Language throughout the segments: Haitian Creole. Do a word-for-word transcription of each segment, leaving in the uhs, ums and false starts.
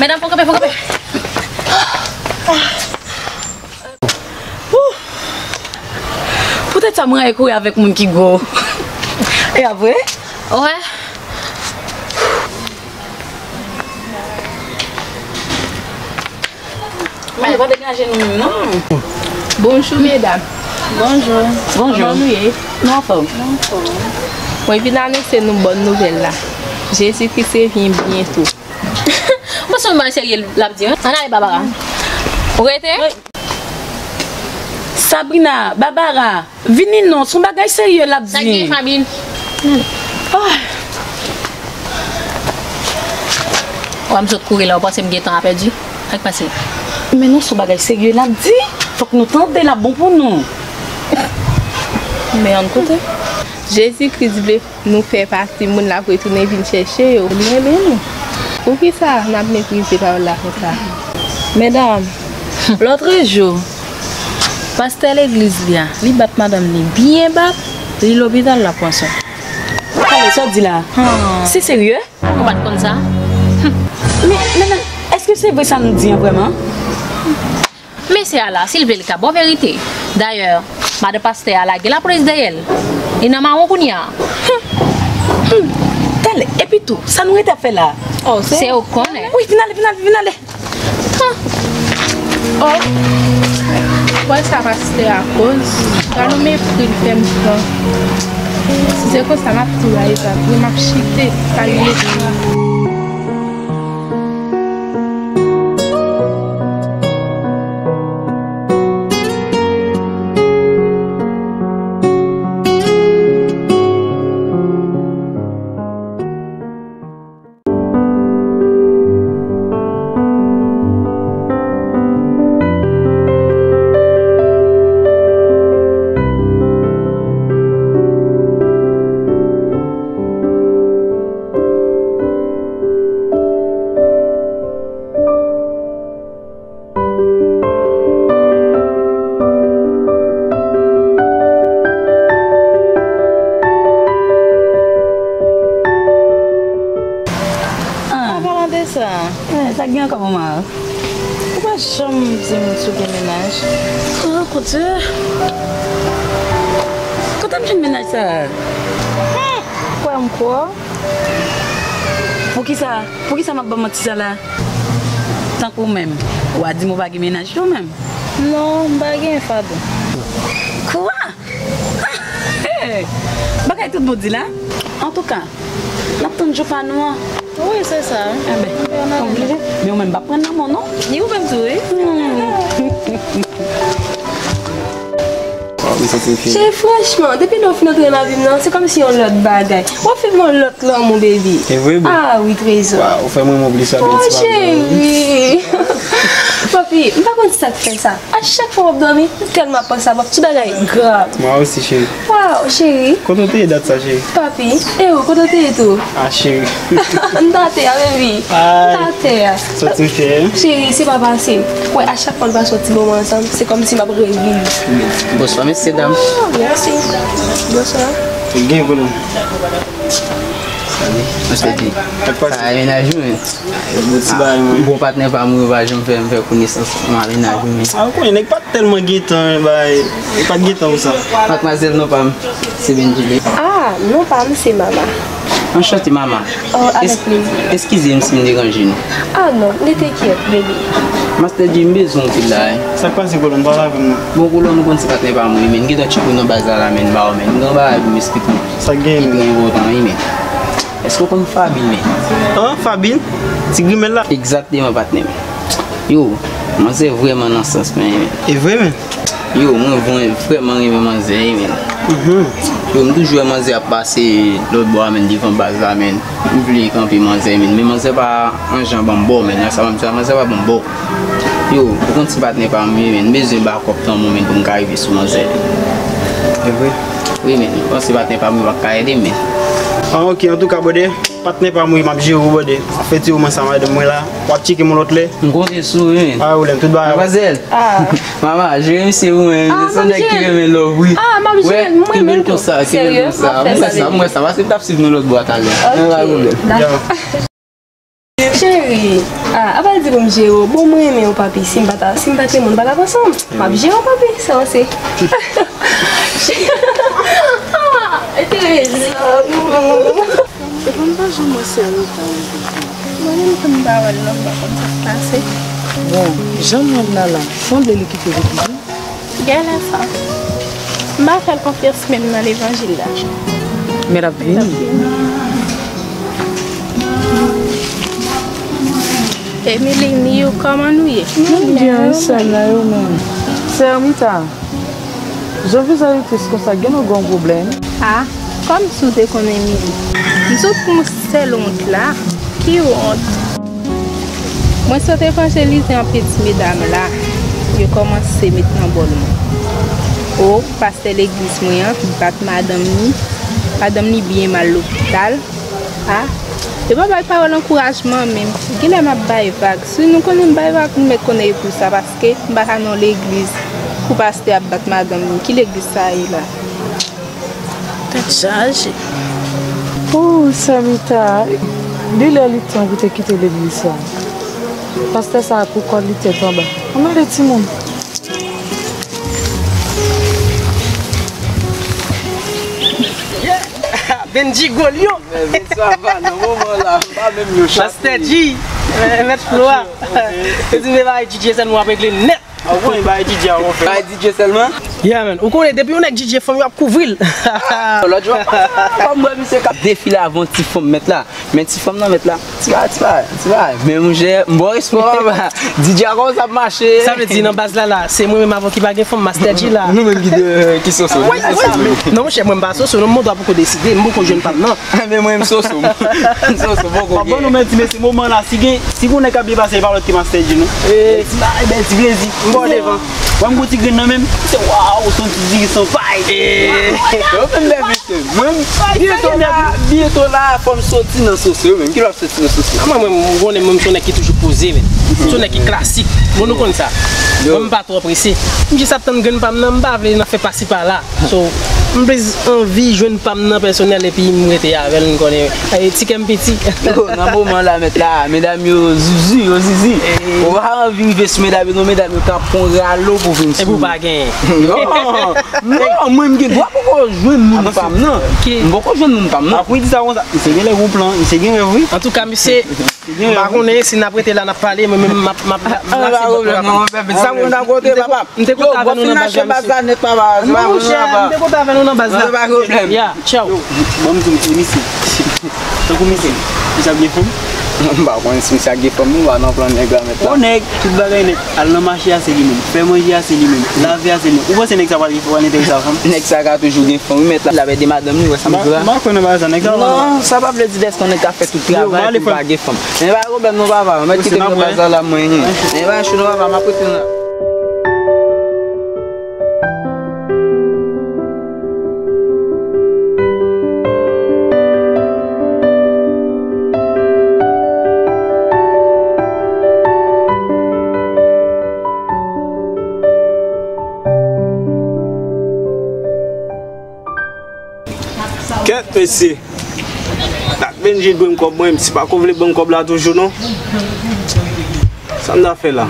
Medam, fò kanpe, fò kanpe. Poutèt sa, mwen rayi kouri avèk moun ki gwo. E apre? Wè. Mwen pa degaje nou menm, non. Bonjou, medam. Bonjou. Bonjou. Kòman nou ye? Nou anfòm. Mwen vin anonse nou bòn nouvèl la. Jezi Kris revyen byento. Mwen se yon bagay serye l ap di, wi. Ann ale, Babara. Ou rete? Sabrina, Babara, vini non, se yon bagay serye l ap di. Sa k gen, Fabine? Wè m sot kouri la, ou panse m gen tan a pèdi? Sa k pase? Men non, se yon bagay serye l ap di. Fòk nou tande l, ap bon pou nou. Men ann koute. Jezi Kris vle nou fè pati moun l ap retounen vin chèche yo. Li renmen nou. Poukisa n ap meprize pawòl la konsa? Medam, lòtrejou, pastè legliz li a, li bat madanm li byen bat, li lopital l ap pran swen. Tande sa w di la. Se serye? Ou pa t konn sa? Men, men, men, èske se vre sa nou di an vrèman? Mesye a la, si l vle, li ka ba w verite. Dayè, madan pastè a lage lapolis dèyè l. Li nan mawon kounye a. Talè, epi tou, sa nou rete ap fè la? Oh, se ou k konnen. Wi, vin ale, vin ale, vin ale. Oh, wè sa pastè a koz. Gade yon mepri l fè m pran. Si se konsa, m ap tou rayi sa. Wi, m ap chite. Sa li ye. Ah. An palan de sa, eh, sa gen ankò, manman? Ou pa janm di m si w gen mennaj. Ah, Bondye. Kote m jwenn mennaj sa? Hmm, kwè m kwè w. Poukisa, poukisa m ap ba w manti sa la? Tankou w menm, w a di m ou pa gen mennaj tou menm. Non, m pa gen, Fado. Kwa? Bagay tout bon di la. Antouka, n ap tann jou pa nou an. Wi, se sa, wi. Enben, oblije. Men ou menm pa pran nan men w, non? Ni ou menm tou, wi. Hmm. Cheri, franchman, depi lè w fin antre nan lavi m nan, se kòmsi yon lòt bagay. W ap fè m yon lòt lanmou, baby. E vre, boo? Ah wi, trezò. Waw, ou fè m renmen w plis, sa bèl ti papa. Oh, cheri. Papi, m pa konn sa k fè sa. A chak fwa w ap dòmi, m tèlman ap panse a w, ti bagay grav. Mwen osi, cheri. Waw, cheri. Kote w te ye dat sa, cheri? Papi, e ou, kote w te ye tou? Ah, cheri. M t atè a, baby. M t atè a. Sa w te fè? Cheri, se pa pase. Wè, a chak fwa n pase yon ti moman ansanm, se kòmsi m ap revini. Bonswa, mesye dam. Oh, mèsi. Bonswa. Gen pwoblèm. Salut. Mwen soti. Sa a mennaj ou, men. Bon ti bagay, mwen. Bon patnè pa m, ou pa janm fè m fè konesans. Mwen a mennaj ou, men. Ah, ou konnen, nèg pa tèlman gen tan, bay, li pa t gen tan pou sa. Madmwazèl, non pa m, se Benjile. Ah, non pa m, se Mama. Anchante, Mama. Oh, avèk plezi. Eskize m si m deranje nou. Ah non, rete kyèt, bebe. Master J, m bezwen w tout la, wi. Sa k pase, kolòn? Pale avè m non. Bon, kolòn, ou konn se patnè pa m wi, men m gentan tcheke w nan baz la la, men m ba w, men m gen yon bagay pou m esplike w. Sa k genyen? Ki trè enpòtan wi, men. Èske w konn Fabine, men? An, Fabine? Ti grimèl la? Egzakteman, patnè m. Yo, manzè vrèman nan sans mwen, men. E vre, men. Yo, mwen vre-, vrèman renmen manzè, wi, men. Mhm. Yo, m toujou wè manzè ap pase lòt bò a, men, devan baz la, men. M vle kanpe manzè, men. Men manzè pa an jan ban m bò, men. Nan sa m ap di la, manzè pa ban m bò. Yo, ou konn se patnè pa m, wi, men. M bezwen bakòp lanmou, men, pou m ka rive sou manzè. E vre? Wi, men. Ou panse patnè pa m, wi, pa ka ede m, men. Ah, ok, antouka, brother. Patnè pa m, wi, m ap jere w, brother. Afè ti woman sa, madanm mwen la. W ap tcheke m yon lòt lè. M konte sou ou, wi, men. Pa gen pwoblèm, tout bagay. Manmwazèl. Ah. Mama, jere misye pou mwen, wi. Ah, se yon nèg ki renmen love, wi. Ah, m ap jere l, mwen menm tou. Kenbe l konsa, kenbe l konsa. Serye? M ap fè sa, baby. M wè sa, m wè sa. Pase m t ap swiv nou lòt bò a talè. Ok. Pa gen pwoblèm. Dakò. Cheri, ah, apa l di pou m jere w? Bon, mwen renmen w, papi. Si m pa ta, si m pa t renmen w, nou pa t ap ansanm. M ap jere w, papi. Sa w se. Ah, Teresa. Epa m pa janm wè sè Rita. Mwen menm tou m pa wè l non, m pa konn sa k pase. Bon, jan m wè l la la, sanble li kite legliz wi. Genlè sa. M pa fè l konfyans menm nan levanjil la. Men l ap vini. Emily, Niyo, kòman nou ye? Nou byen, sè m nan yo menm. Sè Rita, jan vizaj ou tris konsa, gen nou gen yon pwoblèm? Ah, kòmsi w te konn Emily. M sot pou yon sèl wont la. Ki wont? Mwen sot evanjelize anpil ti medam la, yo kòmanse met nan bòl mwen. O, pastè legliz mwen an bat madanm ni, madanm ni byen mal lopital. A, yo pa bay pawòl ankourajman menm. Genlè m ap bay vag. Si nou konnen m bay vag, nou mèt konnen e pou sa, paske m pa ka nan yon legliz pou pastè ap bat madanm ni. Ki legliz sa ye la? Tèt chaje. O, sè Mita, li lè li tan pou te kite legliz sa. Pastè sa a pou kò li tèt anba. Ann ale timoun. Benji Golyo. Men, men sa va, nan moman la, m pa menm yon chat. Master G, mèt flo a. Ok, ok. Yo di m se bagay D J sèlman w ap regle nèt. Ah bon, e bay D J a w fè. Bay D J sèlman? Yeah, man. Ou konnen, depi yon nèg D J fanm, yo ap kouvri l. Lòt jou, kòm mwen, misye k ap defile avè yon ti fanm mèt la. Men ti fanm nan mèt la. Ti bagay, ti bagay, ti bagay. Men monchè, m ba w respè, papa. D J a kòman sa ap mache? Sa vle di, nan baz la, la, se mwen menm avè w ki pa gen fanm, Master G la. Nou menm ki de, ki soso. Wi, wi. Non, monchè, mwen m pa soso, non, m dwa poko deside, m poko jwenn pa m nan. Men mwen, m soso. M soso, poko gen. Bon, nou menm, ti mesye, moman la, si gen Si gon nèg k ap byen pase, li pa lòt ke Master G, non. Ti bagay bèl, ti plezi. M ba w devan. Wè m gon ti grenn nan men m. Se waw, se yon ti dirisan pay. Yo menm bèl mesye. Mwen, byento la, byento la, fò m soti nan soso yo menm. Kilè w ap soti nan soso? A, mwen, mwen, m konnen mwen, m se yon nèg ki toujou poze, men. M se yon nèg ki klasik. Bon, nou konn sa. Mwen, m pa twò prese. M jis ap tann grenn pa m nan, m pa vle nan fè pasi pa la. So, m plis anvi jwenn pa m nan pèsonèl epi m rete avè l, m konnen, eh, ti kè m piti. Yo, nan moman la, mèt la, medam yo zuzu, yo zizi. Ou pa anvi rive sou medam yo, non, medam yo ka pran ralo pou vin sou ou. Epi w pa genyen. Non, non, mwen m gen dwa poko jwenn moun pa m nan. M poko jwenn moun pa m nan. Apre w di sa konsa, misye genlè gon plan, misye gen rèv wi. Antouka, misye, m pa konnen si n ap rete la, n ap pale, mwen menm, m ap, m ap, m ap lase bòt la. Sa moun nan kote, papa. M te kontan avè nou nan baz la, mesye. Non, monchè, m te kontan avè nou nan baz la. Pa gen pwoblèm. Ya, tchaw. Yo, ban m di w, e misye. Tankou misye, misye ap gen fanm? M pa konnen si misye ap gen fanm, non, m pa nan plan nèg la, mèt la. Yon nèg, tout bagay nèt. Al nan mache a, se li menm. Fè manje a, se li menm. Lave a, se li menm. Ou panse nèg sa pral gen, pral enterese a fanm? Nèg sa ka toujou gen fanm, wi, mèt la. L ap ede madanm li, wè sa m di la. M pa kwè nan bagay sa, nèg sa. Non, sa pa vle di dèske yon nèg ka fè tout travay pou l pa gen fanm. Men pa gen pwoblèm non, papa. Mèt kite m nan baz la, la, mwen. Men pa cho non, papa, m ap rete la. Kèt, mesye. Dat Benji dwe m kòb mwen, si pa ko vle ban m kòb la toujou, non. Sa m ta fè la?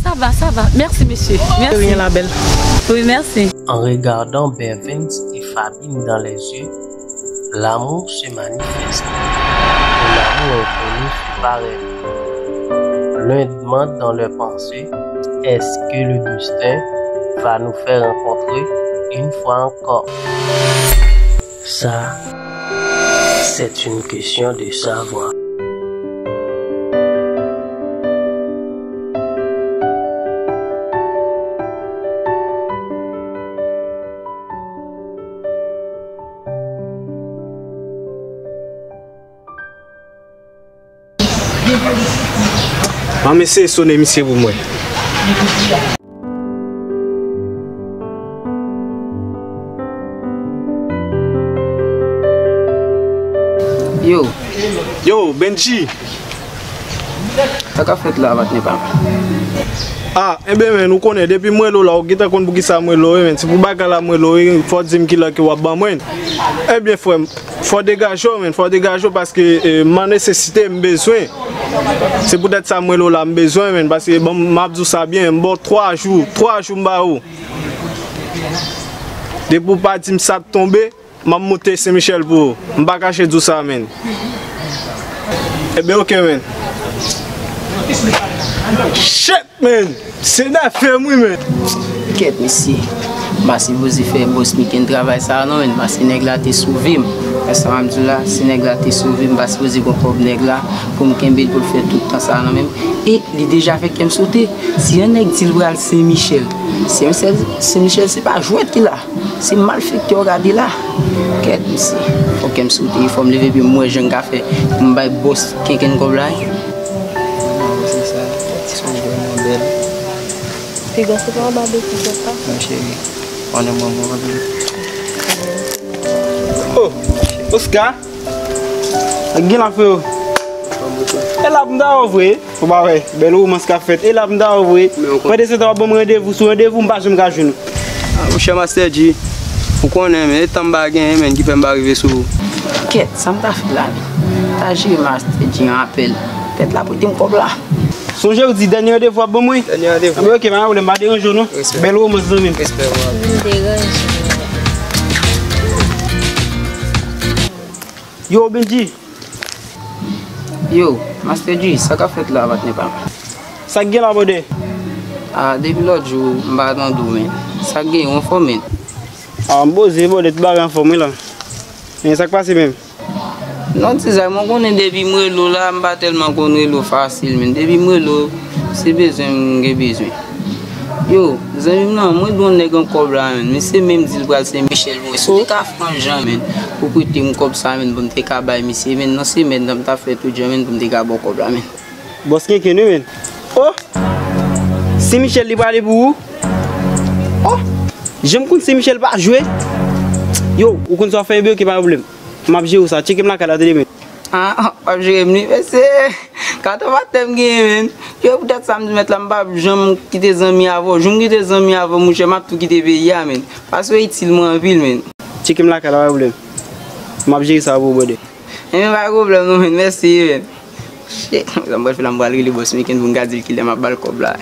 Sa va, sa va. Mèsi, mesye. Mèsi. De rien, la belle. Wi, mèsi. En regardant Bevens et Fabine dans les yeux, l'amour se manifeste et l'amour inconnu se paraît. L'un demande dans leurs pensées, est-ce que le destin va nous faire rencontrer une fois encore? Ça, c'est une question de savoir. Ban m eseye sone misye pou mwen. Yo. Yo, Benji. Sa k ap fèt la, patnè pa m? Ah, enben, men, ou konnen, depi m rele w la, ou gentan konn poukisa m rele w, men. Se pou bagay la m rele w, fò w di m kilè ke w ap ban mwen. Enben, frè m, fò w degaje w, men, fò w degaje w, paske, eh, m an nesesite, m bezwen. Se poutèt sa m rele w la, m bezwen, men, paske, bon, m ap di w sa byen, m ba w twa jou, twa jou m ba ou. Depi w pa di m sa t tonbe, m ap moute Sen Michèl pou ou. M pa kache di w sa, men. Enben, oke, men. Shit, men! Se nève m, wi, men! Kèt, mesye. M pa sipoze fè bòs Miken travay sa a, non, men. Paske nèg la te sove m. Wè sa m ap di w la, si nèg la te sove m, m pa sipoze pran kòb nèg la pou m kenbe l pou l fè tout tan sa a, non, men. E li deja fè kè m sote. Si yon nèg di l pral Sen Michèl, Sen Michèl, Sen Michèl, se pa jwèt ki la. Se malfektè w gade la. Kèt, mesye. Fò kè m sote, fò m leve pye m wè jan m ka fè pou m bay bòs kenkenn kòb la. Manman, se sa. Ti sou vrèman bèl. Piga se pa anba betiz, papa. Non, cheri. Konnen mwen, mwen, mwen. Oh, Oscar. Ak gen la, freo. E la pou m ta wè w vre. Ou pa wè, bèl womans k ap fèt. E la pou m ta wè w vre. Pandan se tan w ap ban m randevou sou randevou, m pa janm ka jwenn ou. Ah, monchè Master G, ou konnen, men, e tan m pa genyen, men, ki fè m pa rive sou ou. Kèt, sa m ta fè la, men? Ta jere Master G an apèl. Pèt la pote m kòb la. Sonje ou di dènye randevou w ap ban mwen? Dènye randevou. Anben, oke, pa gen pwoblèm, m pa deranje w, non. Respè. Bèl womans, zanmi m. Respè, papa. M deranje w. Yo, Benji. Yo, Master G, sa k ap fèt la, patnè pa m? Sa k gen la, brother? Ah, depi lòt jou, m pa tande w, men. Sa k gen, ou anfòm, men? Ah, m poze, brother, tout bagay anfòm, wi, la. Men sa k pase menm? Non, ti zay, mwen konnen depi m rele w la, m pa tèlman konn rele w fasil, men. Depi m rele w, se bezwen m gen bezwen. Yo, zanmi m nan, mwen dwe yon nèg an kòb la, men. Misye menm di l pral Sen Michèl pou mwen. Si w te ka fè yon jan, men, pou prete m kòb sa, men, pou m te ka bay misye, men, nan semèn nan, m t ap fè tout jan, men, pou m te ka ba w kòb la, men. Bòs kenken wi, men. Oh! Sen Michèl li prale pou ou? Oh! Jan m konn Sen Michèl pa jwe. Yo, ou konn sa w fè, enben, oke, pa gen pwoblèm. M ap jere w sa. Tcheke m lakay la, tande, men. Ah, w ap jere m li, mesye. Katon patnè m genyen, men. Yo, poutèt sa m di mèt la, m p ap janm kite zanmi avè w. Jou m kite zanmi avè w, monchè, m ap tou kite peyi a, men. Paske w itil mwen anpil, men. Tcheke m lakay la, pa gen pwoblèm. M ap jere sa pou ou, brother. Enben, pa gen pwoblèm, non, men. Mèsi, men. Shit, sa m pral fè la, m pral rele bòs Miken pou m ka di l kilè m ap ba l kòb la.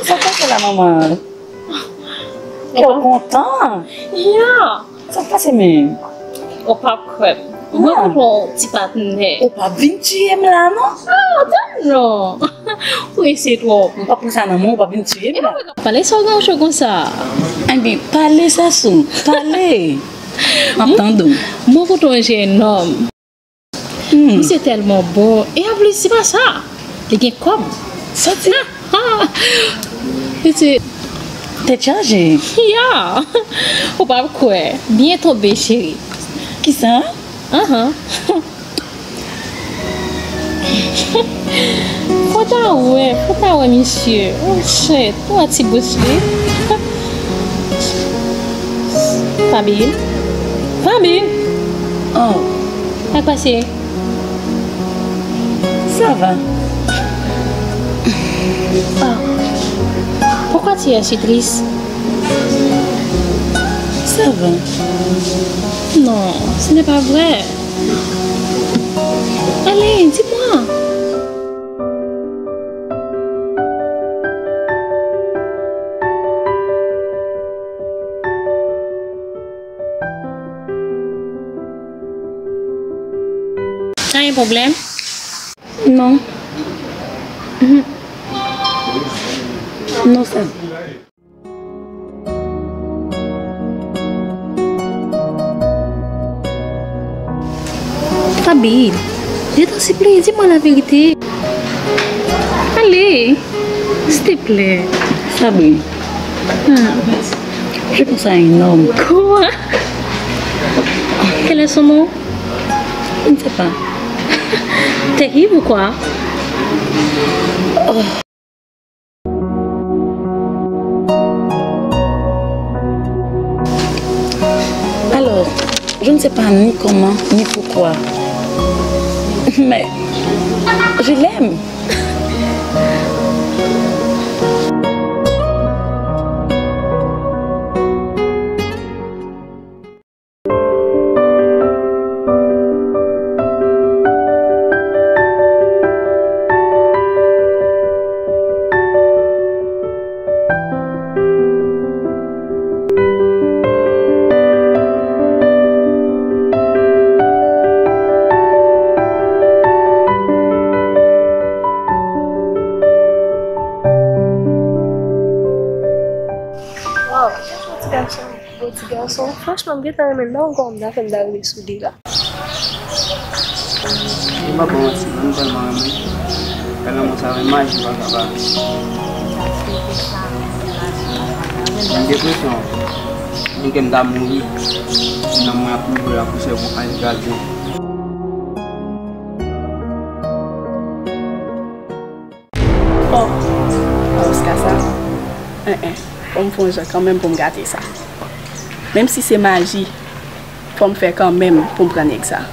Sa k pase la, manman? Kè w kontan? Ya. Sa k pase menm? Ou p ap kwè m. Mwen konn yon ti patnè. Ou p ap vin tiye m la, non? Ah, tann non. Ou prese twòp. M p ap pran sa nan men w, ou p ap vin tiye m la. Pale sa w gen cho konsa. Anben, pale Sasou, pale. M ap tande w. Mwen konn yon jennonm. Hmm. Misye tèlman bon. E anplis, se pa sa. Li gen kòb. Soti. Misye. Tèt chaje. Ya. Ou p ap kwè. Byen tonbe, cheri. Kisa? Anhan. Fò ta wè, fò ta wè misye. Oh, shit. Ou wè ti bous li? Fabine? Fabine! Oh. Sa k pase? Ça va? Ah. Pourquoi tu es si triste? Ça va. Non, ce n'est pas vrai. Allez, dis-moi. Sa gen pwoblèm? Non. Mhm. Non, sa. Fabi, Détan, siplè, di mwen la vérité. Allez, s'il te plaît. Sabri, hmm, je pense à un homme. Quoi? Quel est son nom? Je ne sais pas. T'es ivre ou quoi? Oh. Alors, je ne sais pas ni comment, ni pourquoi, mais je l'aime. Waw, ti gason. Bon ti gason, franchman, m gentan renmen l la ankò, m ta fè m ta rive sou li la. M pa ba w manti, non, m tèlman renmen l. Fè lanmou sa, men maji pa ka ba. M gen enpresyon, menm ke m ta mouri, nanm mwen ap toujou la pou sèvi anj gadyen. Oh, Oscar sa. En, en. Fò m fè yon jan kanmenm pou m gate sa. Menm si se maji, fò m fè kanmenm pou m pran nèg sa.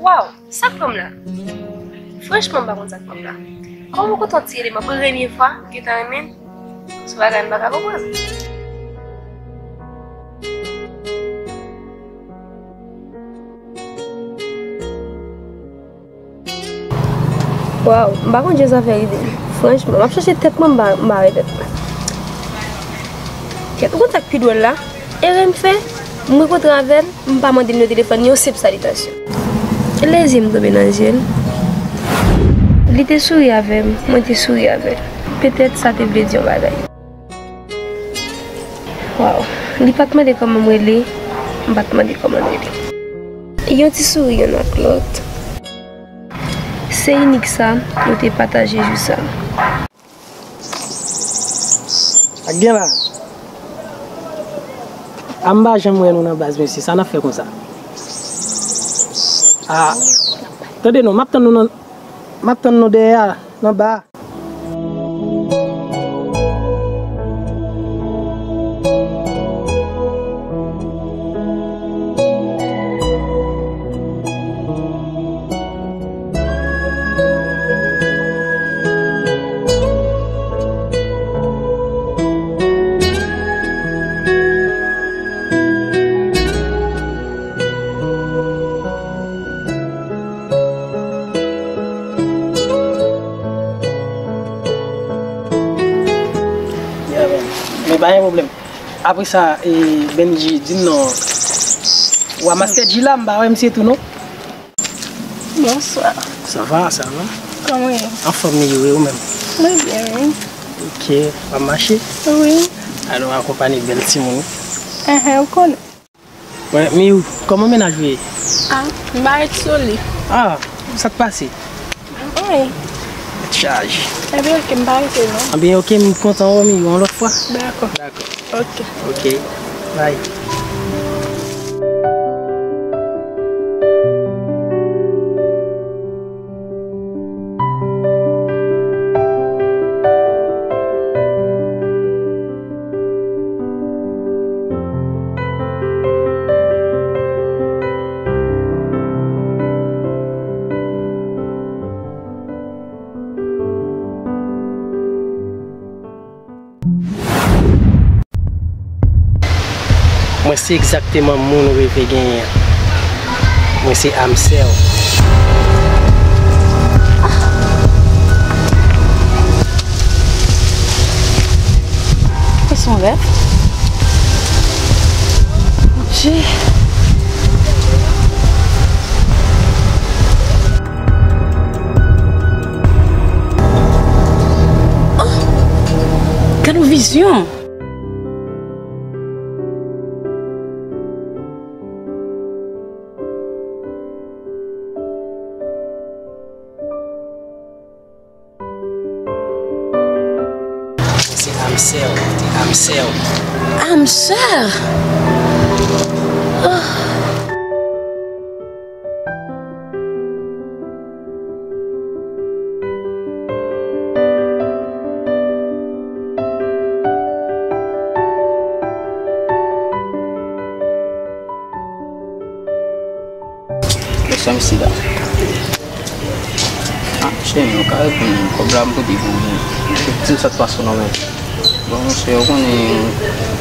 Waw, sa k pran m la? Franchman, m pa konn sa k pran m la. Kòman w kontan ti eleman premye fwa m gentan renmen l? Se bagay m pa ka konprann. Waw, m pa konn jan sa fè rive m. Franchman, m ap chache tèt mwen, m pa, m pa wè tèt mwen. Kèt, ou konn sa k pi dwòl la? Erè m fè, m rankontre avè l, m pa mande nimewo telefòn ni yon senp salitasyon. Lè zye m tonbe nan zye l, li te souri avè m, mwen te souri avè l. Petèt sa te vle di yon bagay. Waw, li pa t mande kòman m rele, m pa t mande kòman l rele. Yon ti souri yonn ak lòt. Se inik sa, nou te pataje jou sa. Ak gen la. A m pa janm wè nou nan baz, mesye, sa n ap fè konsa? A, tande non, m ap tann nou nan, m ap tann nou dèyè a, nan ba a. Men pa gen pwoblèm. Apre sa, e, Benji, di m non. Ou a Master G la, m pa wè misye tou non. Bonswa. Sa va, sa va? Kòman w ye? Anfòm, wi, ou menm? Mwen byen, wi. Ok, w ap mache? Wi. Alò, akonpanye bèl timoun. Enhen, ou konnen. Mwen, Miyou, kòman mennaj ou ye? Ah, m pa ret sou li. Ah, sa k pase? Anyen. Tèt chaje. Ebyen, oke, m pa rete non. Ebyen, oke, m kontan wè w, Miyou, yon lòt fwa. Dakò. Dakò. Oke. Oke. Bye. Mwen se egzakteman moun ou reve genyen an. Mwen se Amsèl. Se yon rèv? Bondye. Oh! Gad yon vizyon! Se Amsèl, se Amsèl. Amsèl? Oh. Mesye, m sida. Ah, cheri, ou ka reponn mwen, kòb la m pote pou ou. Di m sa k pase w non, men. Bon, mesye, ou konnen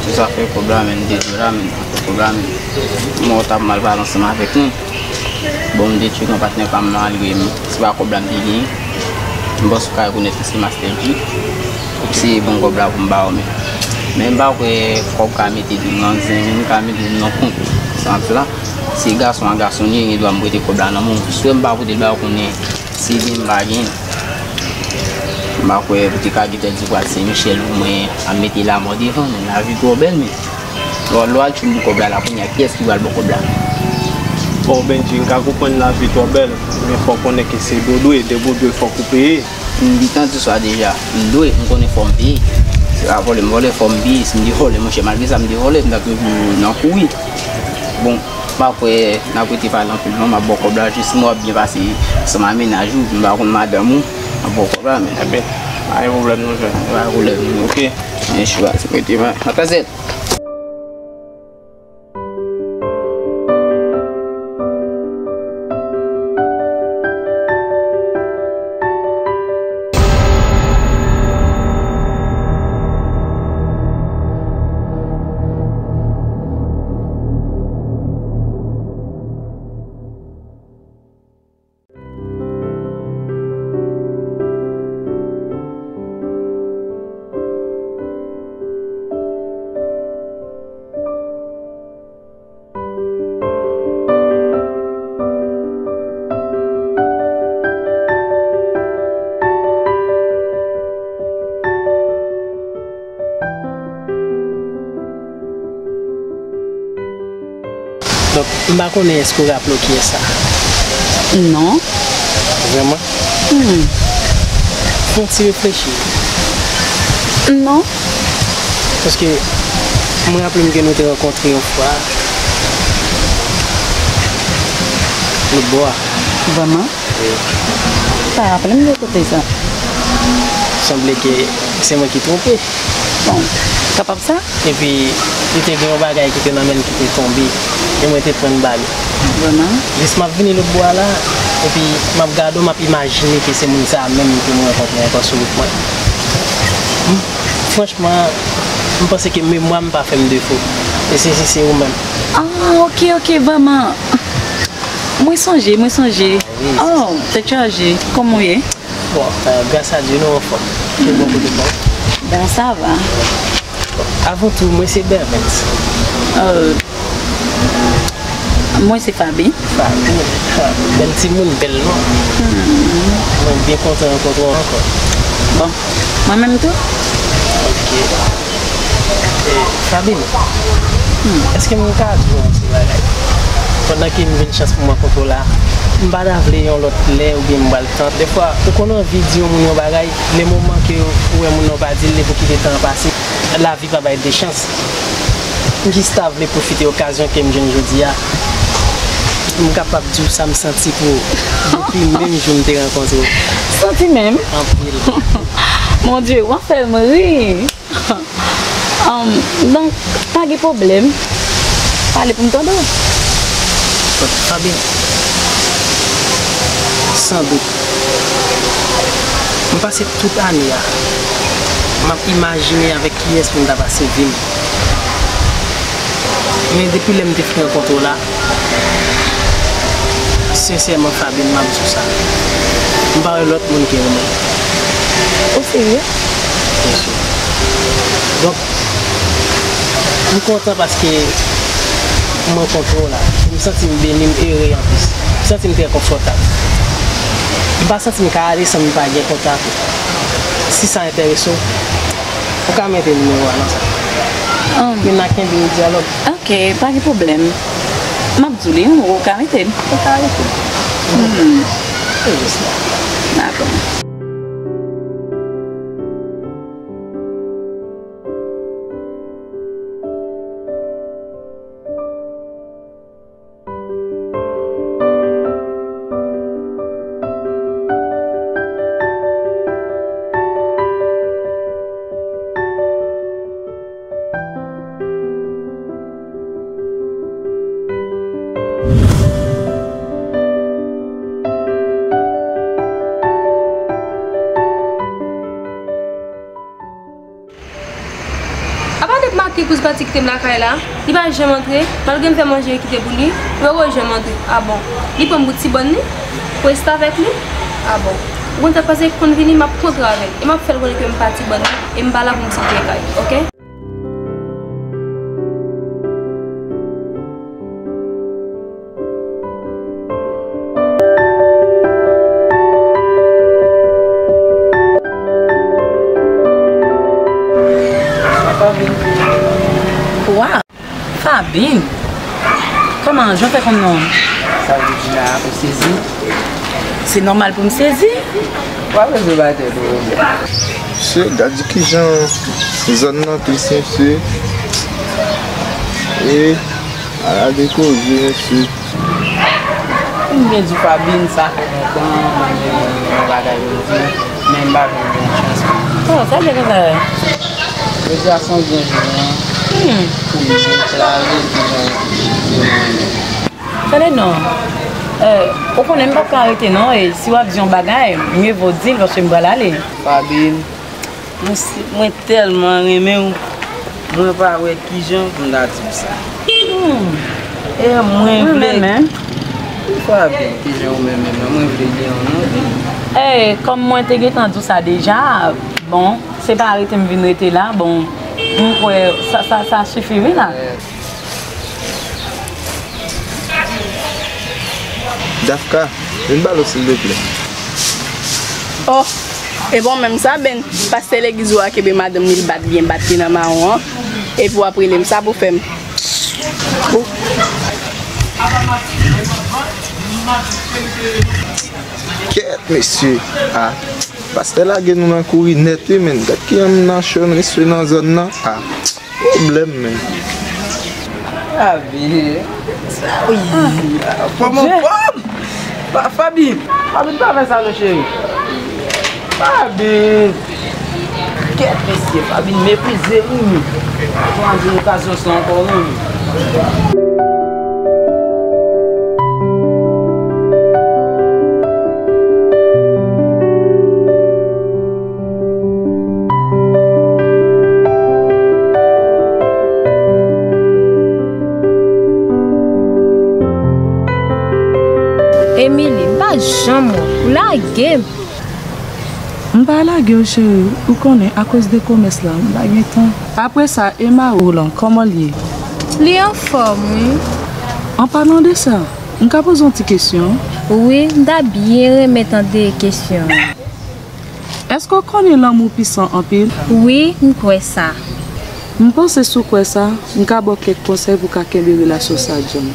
ti zafè kòb la, men, m te di w la, men, zafè kòb la, men. Mwen, ou t ap mal pale ansanm avèk mwen. Bon, m te tcheke yon patnè pa m, malgre m, se pa kòb la m te genyen. M panse ou ka rekonèt li, se Master G. Li se bon kòb la pou m ba ou, men. Men m pa kwè kòb ka mete moun nan zen, moun ka mete moun nan kont. Sa m ap di la, se gason a gason li ye, gen dwa m prete kòb la nan men w. Si w wè m pa pote l ba ou, konnen se byen m pa genyen. M pa kwè ou te ka gentan di pral Sen Michèl pou mwen ap mete lanmò devan, men lavi twò bèl, men. Lè w, lè w al tchoul pou kòb la, la kounye a, kiyès ki pral ba w kòb la? Bon, Bendji, m ka konprann lavi twò bèl, men fò w konnen ke se dwe, dwe, dwe, dwe, fòk ou peye. M gentan di sa deja. M dwe, m konnen fò m peye. Se pa vòlè m vòlè, fò m peye. Si m te vòlè, monchè, malgre sa, m te vòlè, m t ap toujou nan kouri. Bon, m pa kwè n ap rete pale anpil non, m ap ba w kòb la, jis m wè w ap byen pase ansanm ak mennaj ou, m pa konn madanm ou, m ap ba w kòb la, men. Ebyen, pa gen pwoblèm non, jèn. Pa gen pwoblèm non, oke? Men chwa, se mwen te va. Atazèl. Donk, m pa konnen èske w raple w kiyès sa? Non. Vrèman? Hmm. Fè yon ti reflechi. Non. Paske mwen raple m ke nou te rankontre yon fwa lòt bò a. Vrèman? Wi. Pa raple m de kote sa. Sanble ke se mwen ki twonpe. Bon, kapab sa. Epi, li te gen yon bagay ki te nan men l ki te tonbe. E mwen te pran l ba li. Vrèman? Jis m ap vini lòt bò a la, epi m ap gade w, m ap imajine ke se moun sa a menm ke mwen rankontre ankò sou wout mwen. M, franchman, m panse ke memwa m pa fè m defo. E se, se, se ou menm. Ah, oke, oke, vrèman. Mwen sonje, mwen sonje. Wi, se sa. Oh, tèt chaje. Kòman w ye? Bon, euh, gras a Dye, nou anfòm. Ke bò kote pa w? Bon, sa va. Bon, avan tou, mwen se Bervens. Euh, mwen se Fabi. Fabi, ah, bèl timoun, bèl non. Hmm. Mwen byen kontan rankontre w ankò. Bon, mwen menm tou. Oke. E, Fabi, Èske m ka di w yon ti bagay? Pandan ke m jwenn chans pou m rankontre w la, m pa ta vle yon lòt lè oubyen m pral tann. Dèfwa, ou konn anvi di yon moun yon bagay, lè moman ke ou wè moun nan pa di l, li pou kite tan an pase. Lavi pa bay de chans. M jis ta vle pwofite okazyon ke m jwenn jodi a. M kapab di w sa m santi pou ou depi menm jou m te rankontre w. Santi menm? Anpil. Mon Dieu, w ap fè m ri. Um, donk, pa gen pwoblèm. Pale pou m tande w. Fabien, san dout, m pase tout ane a, m ap imajine avèk kiyès pou m ta pase vi m. Men depi lè m te fin rankontre w la, sensèman, Fabien, m ap di w sa. M pa wè lòt moun ke ou menm. Ou serye? Byen si. Donk, m kontan paske m rankontre w la. M santi m beni, m ere anplis. M santi m trè konfòtab. M pa santi m ka ale san m pa gen kontak ou. Si sa enterese w, ou ka mete nimewo a nan sa. Ann. Pou n a kenbe yon dyalòg. Ok, pa gen pwoblèm. M ap di w li, ou ka mete l. Ou ka mete l. Hmm. Se jis la. Dakò. Apa depi maten kouz pati kite m lakay la, li pa janm antre, malgre m fè manje e kite pou li, li poko janm antre. A bon, li pran m pou ti bòn li, pou restavèk li? A bon, ou konn sa k pase, konn vini, m ap kontre avè l, e m ap fè l konnen ke m pa ti bòn li, e m pa la pou m ti vye kay, oke? Waw! Fabine! Kòman, jan w fè konn non m? Sa vle di la, ou sezi? Se nòmal pou m sezi. W ap rezoud bagay tèt ou. Mesye, gad kijan zòn nan tris, mesye. E, ala de koze, mesye. M byen di w Fabine, sa fè lontan, m ap gen yon bagay pou m di w, men m pa jwenn yon chans. Oh, sa byen konsa. Jodi a se yon byen jounen. Hmm. Pou m deklare kijan se mwen menm. Tande non, euh, ou konnen m p ap ka rete non, e si w ap di yon bagay, mye vo w di l paske m pral ale. Fabine, mwen si, mwen tèlman renmen w, mwen pa wè kijan pou m ta di w sa. Hmm. E mwen vle. Mwen menm, men. Fabine, kijan ou menm menm nan, mwen vle gen yon non, wi. E, kòm mwen te gentan di w sa deja, bon, se pa rete m vin rete la, bon, m kwè sa, sa, sa sifi wi la. Dafka, vin ba l silvouplè. Oh, e bon menm sa, Ben. Pastè legliz ou a kenbe madanm li, l bat byen, bat li nan mawon an. Epi w ap rele m, sa pou fè m. Bon. Kèt, mesye. Ah, pastè lage nou nan kouri nèt, wi, men. Gad ki jan m nan cho, mesye, nan zòn nan. Ah. Pwoblèm, men. Fabine. Sa wi. Fòm anfòm. Fa-, Fabine. Fabine, pa fè sa non, cheri. Fabine. Kèt, mesye, Fabine meprize m, wi. Mwen di okazyon sa ankò, wi. Emily, m pa janm wè w, ou lage m. M pa lage w, cheri, ou konnen, akoz de komès la, m pa gen tan. Apre sa, e mari w lan, kòman l ye? Li anfòm, wi. An palan de sa, m ka poze w yon ti kesyon? Wi, m ta byen renmen tande kesyon an. Èske w konnen lanmou pisan anpil? Wi, m kwè sa. M panse si w kwè sa, m ka ba w kèk konsèy pou w ka kenbe relasyon sa djanm.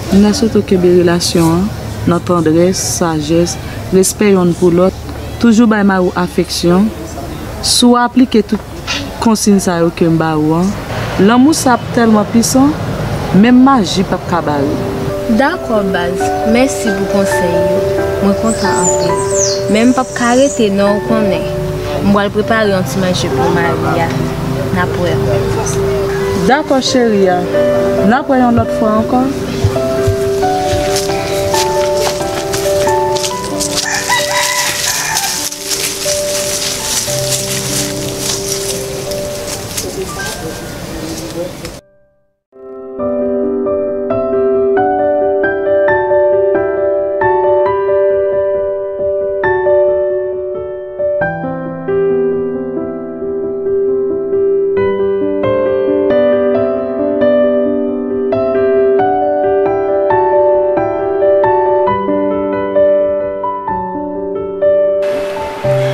M ta swete w kenbe relasyon an nan tandrès, sajès, respè yonn pou lòt, toujou bay mari w afeksyon. Si w aplike tout konsiy sa yo ke m ba ou an, lanmou sa ap tèlman pwisan, menm maji p ap ka bare. Dakò baz, mèsi pou konsèy yo. Mwen kontan anpil. Men m p ap ka rete non, ou konnen. M pral prepare yon ti manje pou mari a. N ap wè. Dakò cheri a. N ap wè yon lòt fwa ankò.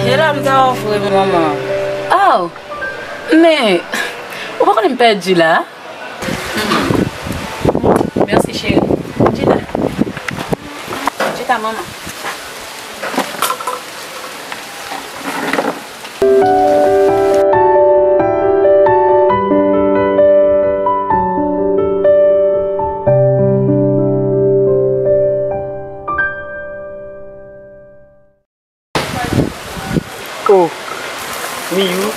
E la m ta ofri manman. Oh, men, ou pa konnen m pèdi la? Mèsi, cheri. Chita. Chita, manman. Oh, Miyou.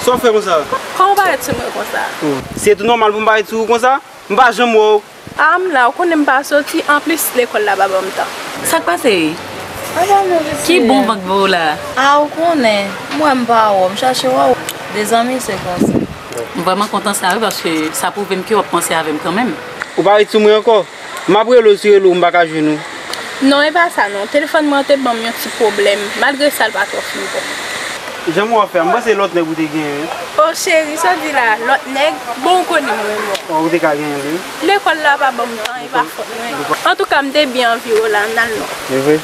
Sa w fè konsa? Kòman w parèt sou mwen konsa? Oh, se tou nòmal pou m parèt sou ou konsa? M pa janm wè w. A, m la, ou konnen m pa soti, anplis lekòl la pa ban m tan. Sa k pase? Ki bon van k voye w la? A, ou konnen, m wè m pa wè w, m chache wè w. De zanmi se konsa. M vrèman kontan sa wi, paske sa pwouve m ke w ap panse avè m kanmenm. Ou pa ret sou mwen ankò? M ap rele w, si rele w m pa ka jwenn ou. Non, e pa sa non. Telefòn mwen an te ban m yon ti pwoblèm, malgre sa l pa twò fin bon. Jan m wè w ap fè a, m panse lòt nèg ou te genyen wi. O cheri, sa w di la, lòt nèg? Bon, ou konnen m renmen w. Ò, ou te ka genyen l wi. Lekòl la pa ban m tan, e pa fòt mwen. Antouka, m te byen anvi w la, n al non. E vre?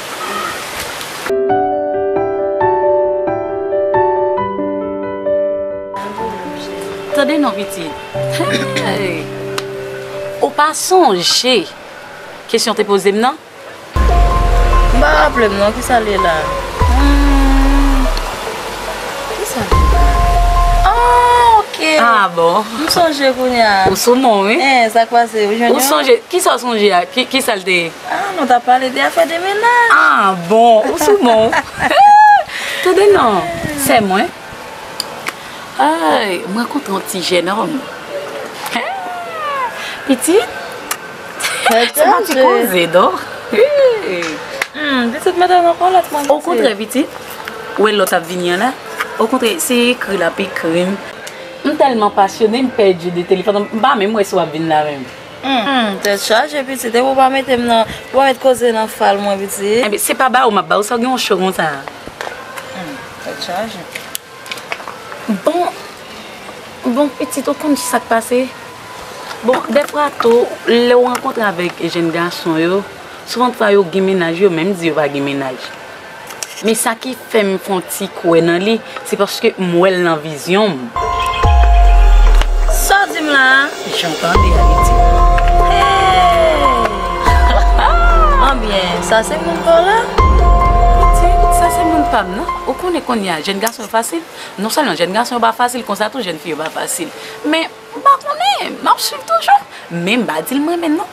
Tande non, pitit. Hey! Ou pa sonje kesyon w te poze m nan? M pa raple m non, kisa l ye la? Hmm. Kisa l ye la? Ah, ok. Ah, bon. M sonje kounye a. Ou sou non, wi. Hein, sa k pase? Ou jwenn yon? Ou sonje, kisa w sonje a? Ki, kisa l te ye? Ah, nou t ap pale de afè de mennaj. Ah, bon. Ou sou non. Tande non. Sè mwen. Ay, m rankontre yon ti jennonm. Pitit? Se pa ti koze, non. Hmm, pitit, mete nan kolèt mwen, pitit. Okontrè, pitit, ou wè lòt ap vini an la. Okontrè, se ekri l ap ekri m. M tèlman pasyone, m pèdi de telefòn. M pa menm wè si w ap vin la menm. Hmm, tèt chaje, pitit. Epi w pa mete m nan, w pa met koze nan fal mwen, pitit. Enben, se pa ba ou m ap ba ou, sa w gen yon cho konsa? Hmm, tèt chaje. Bon, bon, pitit, ou konn sa k pase? Bon, dèfwa tou, lè w rankontre avèk jèn gason yo, souvantfwa yo gen mennaj, yo menm di yo pa gen mennaj. Men sa ki fè m fè yon ti kwè nan li, se paske m wè l nan vizyon m. Sa w di m la a? Jan w tande a, pitit. Hey! Anbyen, sa se moun pa w la? Pitit, sa se moun pa m nan. Ou konnen kounye a, jèn gason yo fasil. Non sèlman jèn gason yo pa fasil, konsa tou jèn fi yo pa fasil. Men, m pa konnen, m ap swiv toujou. Men m pa di l m renmen l non.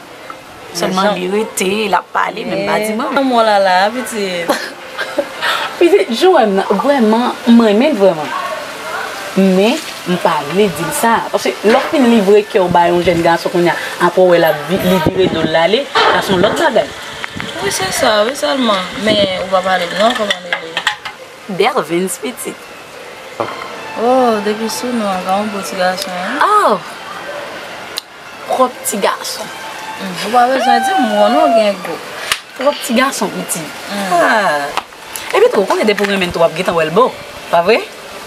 Sèlman li rete, l ap pale, men m pa di m renmen l. Lanmou la la, pitit. Pitit, jan w wè m nan, vrèman, m renmen l vrèman. Men, m pa vle di l sa. Paske lè w fin livre kè w bay yon jèn gason kounye a, apre w wè l ap vi-, li vire do l l ale, sa se yon lòt bagay. Wi, se sa, wi, sèlman. Men, ou pa pale m non, kòman l rele? Dervens, pitit. Oh, depi sou non an, gade yon bon ti gason, wi. Oh! Pwòp ti gason. Hmm, ou pa bezwen di m, m konnen w gen gou. Pwòp ti gason, pitit. Hmm. Ah. Epi tou, ou konnen depi w renmen l tou, w ap gentan wè l bo. Pa vre?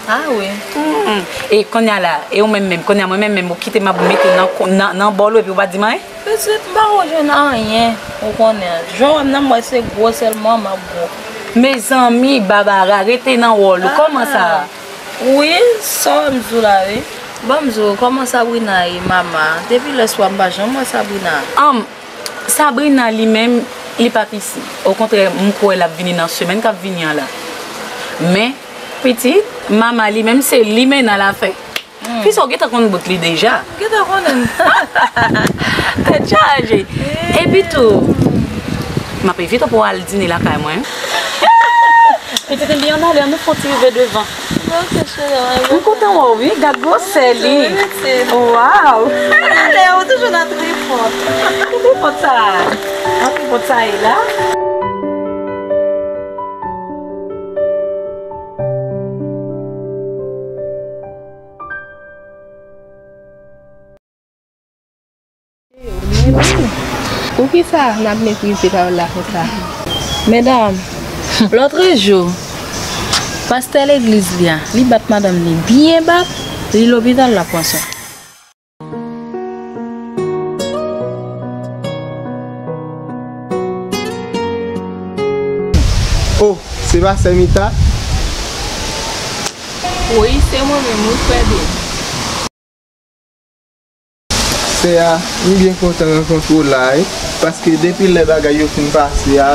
Ah wi. Hmm. E kounye a la, e ou menm menm, kounye a mwen menm menm, ou kite m ap mete nan, nan, nan bòl ou epi ou pa di m anyen? Pitit, m pa wè w jwenn anyen, ou konnen. Jan w wè m nan, m wè se gwo sèlman m ap gwo. Mezanmi, Babara, rete nan wòl ou. Kòman sa? Wi, sa w wè m di w la, wi. Ban m di w, kòman Sabrina ye, mama? Depi lè swa m pa janm wè Sabrina. Anm, Sabrina li menm, li p ap isi. Okontrè, m kwè l ap vini nan semèn k ap vini an la. Men, pitit, mama li menm, se limena l ap fè. Fi sa w gentan konn bout li deja. Gentan konnen. Tèt chaje. Epi tou, m ap envite w pou w al dine lakay mwen. Pitit li ann ale, ann nou fè yon ti rive devan. Ok, cheri, ann ale. M kontan wè w, wi. Gad gwosè li. Waw. Ale, ou toujou nan tripòt. Ki tripòt sa? Nan tripòt sa ye la? Poukisa n ap meprize pawòl la konsa? Medam, lòtrejou, pastè legliz li a, li bat madanm li byen bat, li lopital, l ap pran swen. Oh, se pastè Mita? Wi, se mwen menm, wi, frè Ben. Sè a, m byen kontan rankontre w la, wi, paske depi lè bagay yo fin pase a,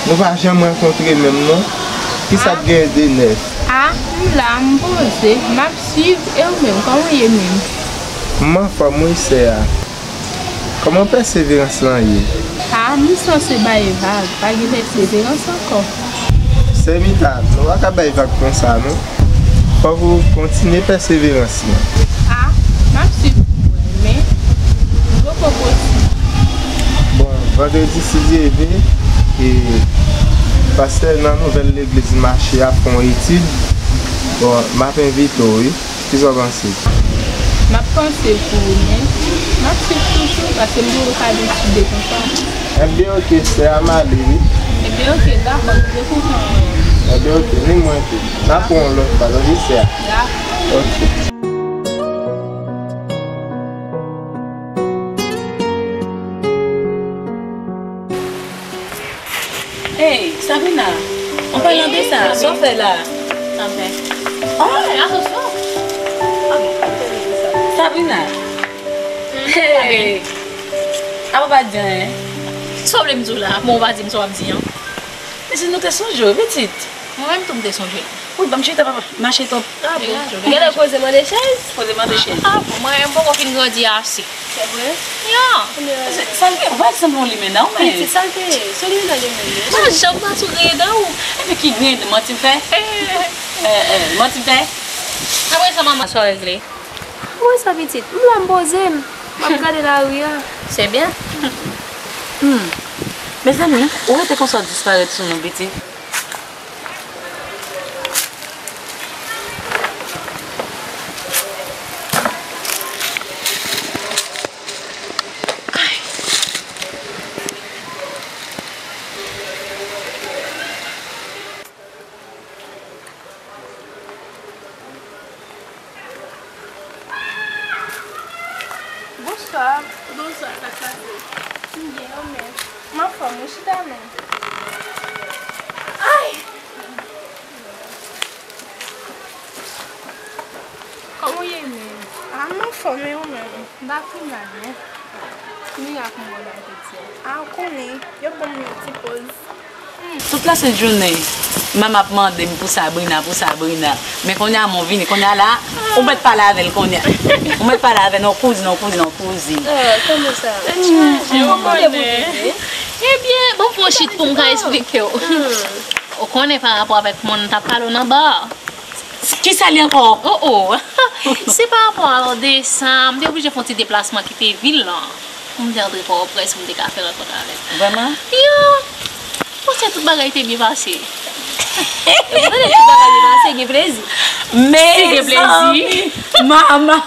nou pa janm rankontre menm, non. Kisa k genyen de nèf? A, m la, m poze, m ap swiv, e ou menm, kòman w ye menm? M anfòm, wi, sè a. Kòman pèseverans lan ye? A, m sanse bay vag, pa gen pèseverans ankò. Sè Mita, nou pa ka bay vag konsa, non. Fòk ou kontinye pèseverans lan. A, m ap swiv pou m wè, men m poko posib. Bon, vandredi, si Dye vle, e pastè nan nouvèl legliz mache ap fè yon etid. Bon, m ap envite w, wi. Kisa w panse? M ap panse pou ou, men m ap swiv toujou, paske m poko ka deside konsa. Ebyen, oke, sè a, m ale, wi. Ebyen, oke, dakò, m byen kontan wè w. Ebyen, oke, ni mwen tou. N a pran yon lòt fwa, tande, sè a. Dakò. Oke. Hey, Sabrina, an palan de sa, sa w fè la? Sa m fè? Oh, attention. Sabrina. Hey. Apa pa di anyen? Sa w vle m di w la? Bon, ou pa di m sa w ap di an. Men si nou te sonje w, pitit. Mwen menm tou m te sonje l. Wi, ban m chita, papa. Mache twòp. Ah bon? Gade koze mande chèz. Koze mande chèz. Ah bon, mwen menm poko fin grandi ase. Se vre? Ya. Sa l ye, ou pa sanble yon limena ou menm. Wi, se sa l te ye. Se limena li menm. Pa janm pa sou griyen dan ou. Epi ki griyen dan, manti m fè? Eh, eh, manti m fè? Apre sa, manman, sa w regle? Ou wè sa, pitit? M la, m poze m. M ap gade lari a. Se byen. Hmm. Mezanmi, ou rete konsa w disparèt sou nou, pitit. Bonswa. Bonswa, sa k pase? M byen, ou menm? M anfòm, wi, chita non. Ay! Kòman w ye menm? A, m anfòm, e ou menm? M pa pi mal, non. Mirak m wè w la, piti. A, ou konnen, yo ban m yon ti poz. Tout lasent jounen, manman ap mande m pou Sabrina, pou Sabrina. Men kounye a, mwen vini, kounye a la, ou mèt pale avè l kounye a. Ou mèt pale avè l, non, kouzin, non, kouzin, non, kouzin. Ah, kòman sa? Tèt chaje, ou konnen. Ebyen, bon, fò chit pou m ka esplike w. Ou konnen pa rapò avèk moun m t ap pale w nan ba a. Kisa li ankò? Oh, oh. Se pa rapò a de sa, m te oblije fè yon ti deplasman kite vil lan. Pou m te antre Pòtoprens, pou m te ka fè rankont avè l. Vrèman? Yo! Panse tout bagay te byen pase. E ou konnen tout bagay byen pase, gen plezi. Men, si gen plezi. Mama.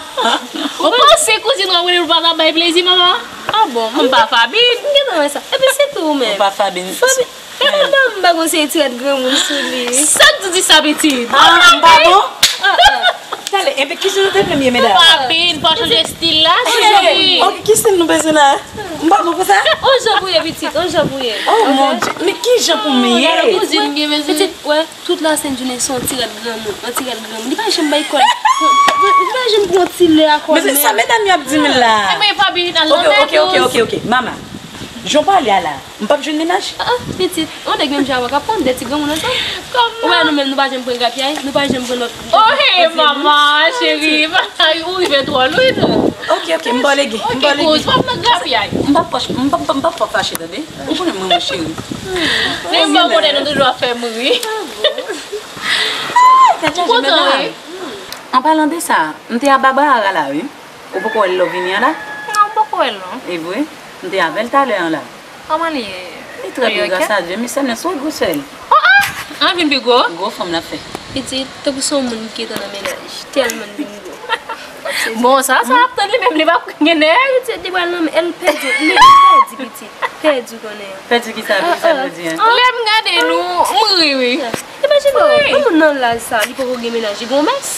Ou panse kouzin w ap rele l pa ka bay plezi, mama? Ah bon? M pa Fabine. M gentan wè sa. Epi se tou ou menm. Ou pa Fabine. Fabine. Fabine, m pa gon seri ti rad granmoun sou li. Sa k di w di sa, pitit? Ah, m pa bon? Ah, ah. Talè, enben, kijan nou te vle m ye, medam? Fabine, pa chanje stil la, cheri. Ok, ki stil nou bezwen la? M pa bon pou sa? On jan pou ye, pitit, on jan pou ye. Oh, mon Dieu, men ki jan pou m ye? Kouzin gen bezwen. Pitit, wè, tout lasent jounen se yon ti rad granmoun, yon ti rad granmoun. Li pa janm bay kòl. Li pa janm pran ti lè a kòl. Men se sa medam yo ap di m la. Ebyen, Fabi, nan lanmè. Ok, ok, ok, ok, ok. Mama, jan w pale a la, m p ap jwenn mennaj? Ah, ah, pitit, yon nèg menm jan avè w k ap pran de ti granmoun ansanm. Ou wè nou menm, nou pa janm pran grapyay, nou pa janm pran lòt. Oh, hey, mama, cheri, ou rive twò lwen. Ok, ok, m ba w lege, m ba w lege. Ok, kouz, pa pran grapyay. M p ap fò, m p ap, m p ap fò fache, tande? Ou konnen mwen, mon cheri. Men m pa konnen nou toujou ap fè m ri. Ay, tèt chaje, medam. An palan de sa, m te a Barbara la, wi. Ou poko wè l lè w vini an la? Non, m poko wè l, non. E vre? M te avè l talè an la. Kòman li ye? Li trè byen, gras a Dye. Misye nan sou gwo sèl. Oh, oh! An vin pi gwo? Gwo fanm l ap fè. Pitit, tankou se yon moun ki gentan nan mennaj. Tèlman l vin gwo. Bon, sa, sa ap tann li menm, li pa gen nèg. Pitit, li pral nan, el pèdi, li pèdi, pitit. Pèdi konnen. Pèdi ki sa, ki sa vle di, en? Lè m gade nou, m ri, wi. Imajine w, yon moun nan laj sa, li poko gen mennaj, li gon mès.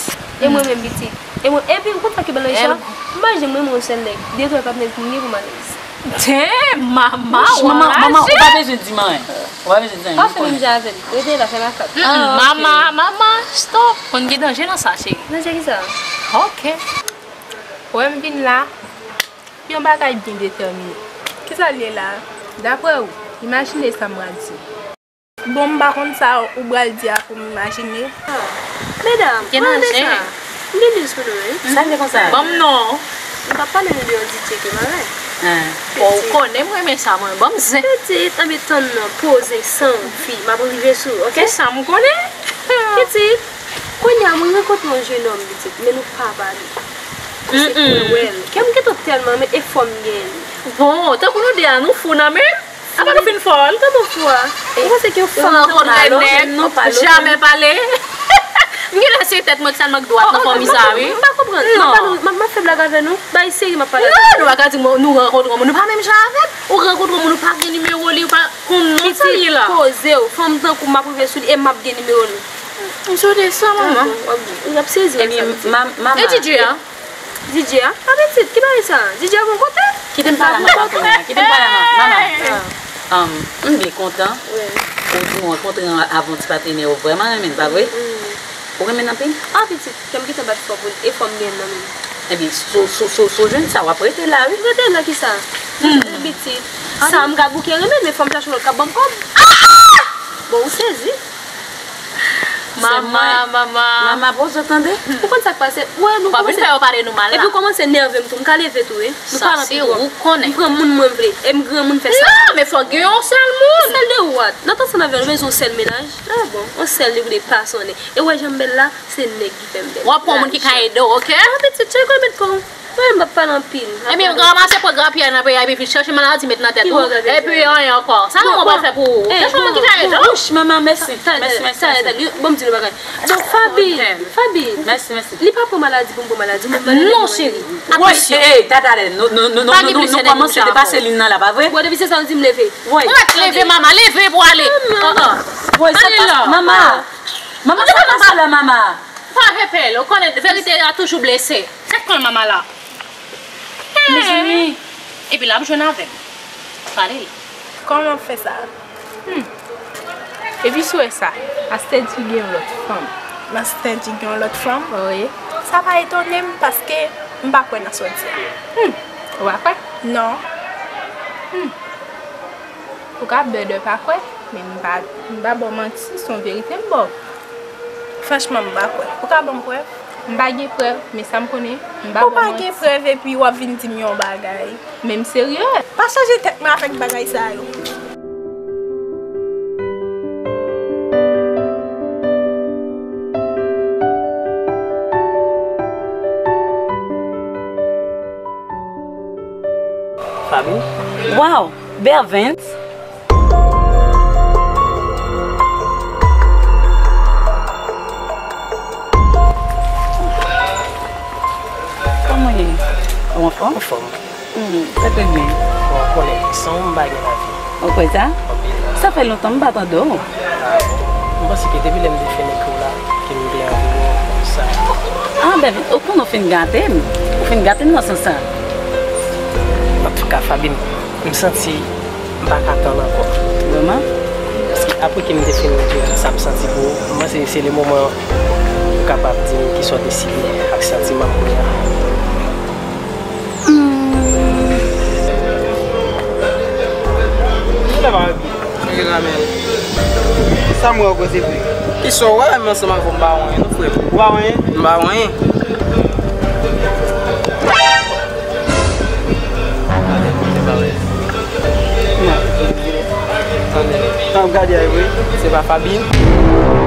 E mwen menm, pitit. E mwen, epi, ou konn sa ki bèl nan sa? M pa janm renmen yon sèl nèg. De twa, kat nèg pou m gen pou m alèz. Damn, mama, manman, manman, ou pa bezwen di m anyen. Ou pa bezwen di m anyen. Pa fè menm jan avè m. Rete la, fè makak. Mama, mama, stop. Konn gen danje nan sa, cheri. Danje ki sa? Ok. Wè m vin la, yon bagay byen detèmine. Kisa l ye la? Daprè ou, imajine sa m pral di. Bon, m pa konn sa ou pral di a pou m imajine. Ah, medam, pale de sa. M gen news pou nou, wi. Sa gen konsa? Ban m non. M p ap pale nou de yon D J ke m avè. Bon, ou konnen m renmen sa, mwen. Ban m zen. Pitit, anben tann non, poze, san fi, m ap rive sou ou, ok? Se sa m konnen. Pitit, kounye a, mwen rankontre yon jenòm, pitit, men nou pa pale. Se pou mwen wè l. Kè m gentan tèlman, men e fò m gen li. Bon, tankou nou de a, nou fou nan menm. Apa nou fin fòl? Kòman fou a? Ou panse ke yon fanm nan pa lòt, menm non pa lòt? Jamè pale. M genlè se tèt mwen k sèlman k dwat nan fanmi sa, wi. M pa konprann. Non, m ap fè blag avè nou. Bay serye m ap pale avè nou. Non, nou pa ka di nou rankontre yon moun, nou pa menm jan avè l. Ou rankontre yon moun, ou pa gen nimewo li, ou pa konn non sa li ye la. Pitit, poze w. Fanm tankou m ap rive sou li e m ap gen nimewo li. M sou de sa, manman. W ap sezi wè sa, pitit. E D J a? D J a? A pitit, ki bagay sa? D J a gon kote? Kite m pale a manman kounye a. Kite m pale a manman. Manman, m byen kontan. Ou di w rankontre avè yon ti patnè ou vrèman renmen, pa vre? Ou renmen l anpil? A pitit, kè m gentan bat fò pou l, e fò m gen l nan men m. Ebyen, si w jwenn sa, w ap rete la, wi. Rete la kisa? Pitit, sa m ka bouke renmen l, men fò m chache yon lòt k ap ban m kòb. Bon, ou sezi. Manman, manman. Manman, poze w tande. Ou konn sa k pase? Ou wè nou kòmanse. Pa vin fè yo pale nou mal la. Epi w kòmanse nève m tou. M ka leve tou, wi. Nou pale anpil twòp. M pran moun mwen vle. E m granmoun fè sa. Non, men fòk gen yon sèl moun. Sèl de what? Nan tan sa n avè nou bezwen yon sèl mennaj. Ah bon, yon sèl li vle pa sonnen. E w wè jan m bèl la, se nèg ki fè m bèl. W ap pran moun ki ka ede w, ok? Ah, pitit, tchèk ou met kò w. Mwen, m p ap pale anpil. Ebyen, ranmase pran grapyay nan peyi a, epi vin chèche maladi met nan tèt ou. Epi anyen ankò. Sa manman pral fè pou ou? Chèche yon moun ki ka ede w. Wouch, manman, mèsi. Mèsi, mèsi, mèsi. Bon, m di nou bagay. Donk, Fabi, Fabi. Mèsi, mèsi. Li pa pran maladi pou m pran maladi. Non, cheri. Atansion. Ey, ey, tatalè, nou, nou, nou, nou, nou kòmanse depase liy nan la, pa vre? Bon, depi se sa, ou di m leve. Ou mèt leve, manman, leve pou ale. Woy, sa k pase, manman? Manman, sa k pase la, manman? Pa fè pè l, ou konnen verite a toujou blese. Tèt kòl manman la. Mezanmi. Epi l ap jwenn avè m. Pale l. Kòman w fè sa? Hmm. Epi si w wè sa, Master G gen yon lòt fanm. Master G gen yon lòt fanm? Wi. Sa pa etone m paske m pa kwè nan sa w di a. Hmm. Ou pa kwè? Non. Hmm. Ou ka bèdè pa kwè, men m pa, m pa ba w manti, se yon verite m ba w. Franchman, m pa kwè. Ou ka ban m prèv? M pa gen prèv, men sa m konnen, m pa ba w manti. Ou pa gen prèv epi w ap vin di m yon bagay. Men m serye. Pa chaje tèt mwen avèk bagay sa yo. Fabi? Wow! Bervens. Kòman w ye? Ou anfòm? Anfòm. Hmm, sa te byen. Bon, ou konnen, san ou m pa gen lavi. Ou kwè sa? Anpil. Sa fè lontan m pa tande w. Ah bon? M panse ke depi lè m te fin ekri w la, ke m te anvi wè w konsa. Ah, Bervens, ou konnen w fin gate m. Ou fin gate m nan sans sa. Antouka, Fabine, M santi m pa ka tann ankò. Vrèman? Paske apre ke m te fin di w sa m santi pou ou, m panse se le moman ou kapab di m kisa w deside ak santiman m kounye a. Hmm. Kilè pa regle? Chanje la men. Sa m wè w koze vre. Kisa w wè menm ansanm avè w, m pa wè anyen non, frè m. Ou pa wè anyen? M pa wè anyen. Sa w gade a vre? Se pa Fabie?